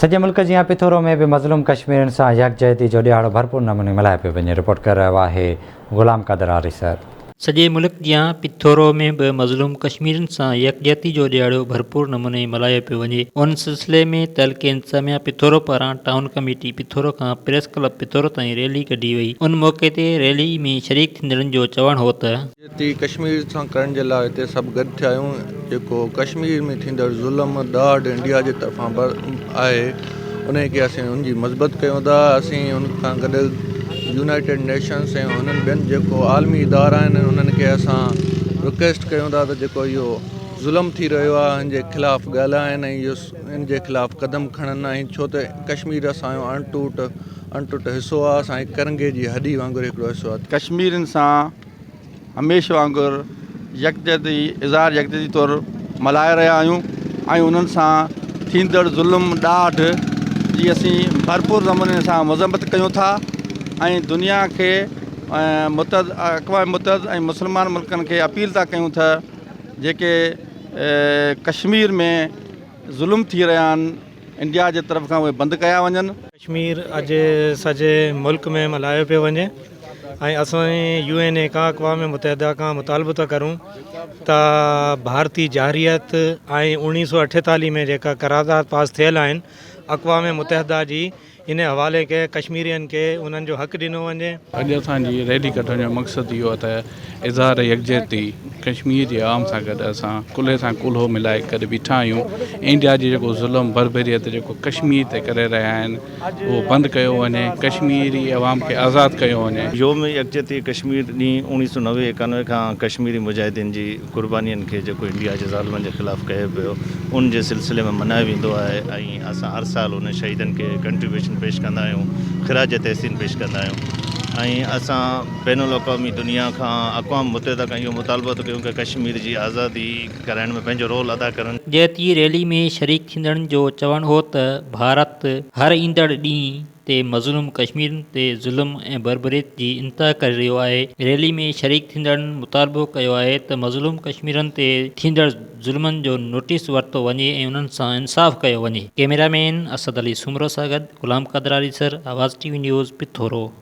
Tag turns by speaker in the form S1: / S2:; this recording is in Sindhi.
S1: سڄي ملڪ جيان پٿورو ۾ به مظلوم ڪشميرين سان يڪجهتي جو ڏهاڙو ڀرپور نموني ملهايو پيو وڃي، رپورٽ ڪري رهيو آهي غلام قادر آريسر.
S2: سڄي ملڪ جيان پٿورو ۾ به مظلوم ڪشميرين سان يڪجهتي جو ڏهاڙو ڀرپور نموني ملهايو پيو وڃي، ان سلسلي ۾ تعلقي انتظاميا پٿورو پاران ٽائون ڪميٽي پٿورو کان پريس ڪلب پٿورو تائين ريلي ڪڍي وئي، ان موقعي تي ريلي ۾ شريڪ ٿيندڙن جو چوڻ هو ته.
S3: يڪجهتي ڪشمير سان ڪرڻ جي لاء هتي سڀ گڏ ٿيا آهيون جيڪو ڪشمير ۾ ٿيندڙ ظلم ڏاڍ انڊيا جي طرفان آهي ان کي اسين ان جي مذمت ڪيون ٿا اسين ان کان گڏ يونائيٽيڊ نيشنس ۽ انهن ٻين جيڪو عالمي ادارا آهن انهن کي اسان رڪويسٽ ڪيون ٿا ته جيڪو اهو ظلم ٿي رهيو آهي ان جي خلاف ڳالهائن ۽ اهو ان جي خلاف قدم کڻن ۽ ڇو ته ڪشمير اسان جو اڻٽوٽ اڻٽٽ حصو آهي اسان جي ڪرنگهي جي هڏي وانگر هڪڙو حصو آهي.
S4: ڪشميرين سان هميشه وانگر يڪجهتي اظهار يڪجهتي طور ملهائي رهيا آهيون ۽ انهن سان ٿيندڙ ظلم ڏاڍ جي اسين ڀرپور نموني سان مذمت ڪيون ٿا ۽ دنيا کي متحد اقوام متحد ۽ مسلمان ملڪن کي اپيل ٿا ڪيون ته جيڪي ڪشمير ۾ ظلم ٿي رهيا آهن انڊيا جي طرف کان اهي بند ڪيا وڃن.
S5: ڪشمير اڄ سڄي ملڪ ۾ ملهايو پيو وڃي ۽ اسان يو اين اي کان اقوام متحده کان مطالبو ٿا ڪرون ته ڀارتي جارحيت ۽ اوڻيهه سو اٺيتاليهه ۾ جيڪا قرارداد پاس ٿيل آهن اقوام متحده جي ان حوالي کي ڪشميرين کي انهن جو حق ڏنو وڃي.
S6: اڄ اسان جي ريلي ڪڍڻ جو مقصد اهو آهي ته اظهار يڪجهتي ڪشمير جي عوام سان گڏ اسان ڪلهي سان ڪلهو ملائي گڏ بيٺا آهيون انڊيا جي جيڪو ظلم بربريت جيڪو ڪشمير تي ڪري رهيا آهن اهو بند ڪيو وڃي ڪشميري عوام کي آزاد ڪيو وڃي.
S7: يوم يڪجهتي ڪشمير ڏينهن اوڻيهه سو 90 91 کان ڪشميري مجاهدين جي قربانين کي جيڪو انڊيا جي ظالمن جي خلاف ڪيو پيو ان جي سلسلي ۾ منايو ويندو آهي ۽ اسان هر سال انهن شهيدن کي ڪنٽريبيوشن پيش ڪندا آهيون خراج تحسين پيش ڪندا آهيون ۽ اسان بين الاقوامي دنيا کان اقوام متحده کان اهو مطالبو ٿا ڪيون ته ڪشمير جي آزادي ڪرائڻ ۾ پنهنجو رول ادا ڪرن.
S2: جهتي ريلي ۾ شريڪ ٿيندڙن جو چوڻ هو ته ڀارت هر ايندڙ ڏينهن تي مظلوم ڪشميرين تي ظلم ۽ بربريت جي انتها ڪري رهيو آهي، ريلي ۾ شريڪ ٿيندڙن مطالبو ڪيو آهي ته مظلوم ڪشميرين تي ٿيندڙ ظلمن جو نوٽيس ورتو وڃي ۽ انهن سان انصاف ڪيو وڃي. ڪئميرا مين اسد علي سومرو سان گڏ Ghulam Qadir Arisar, Awaz T V news, Pithoro.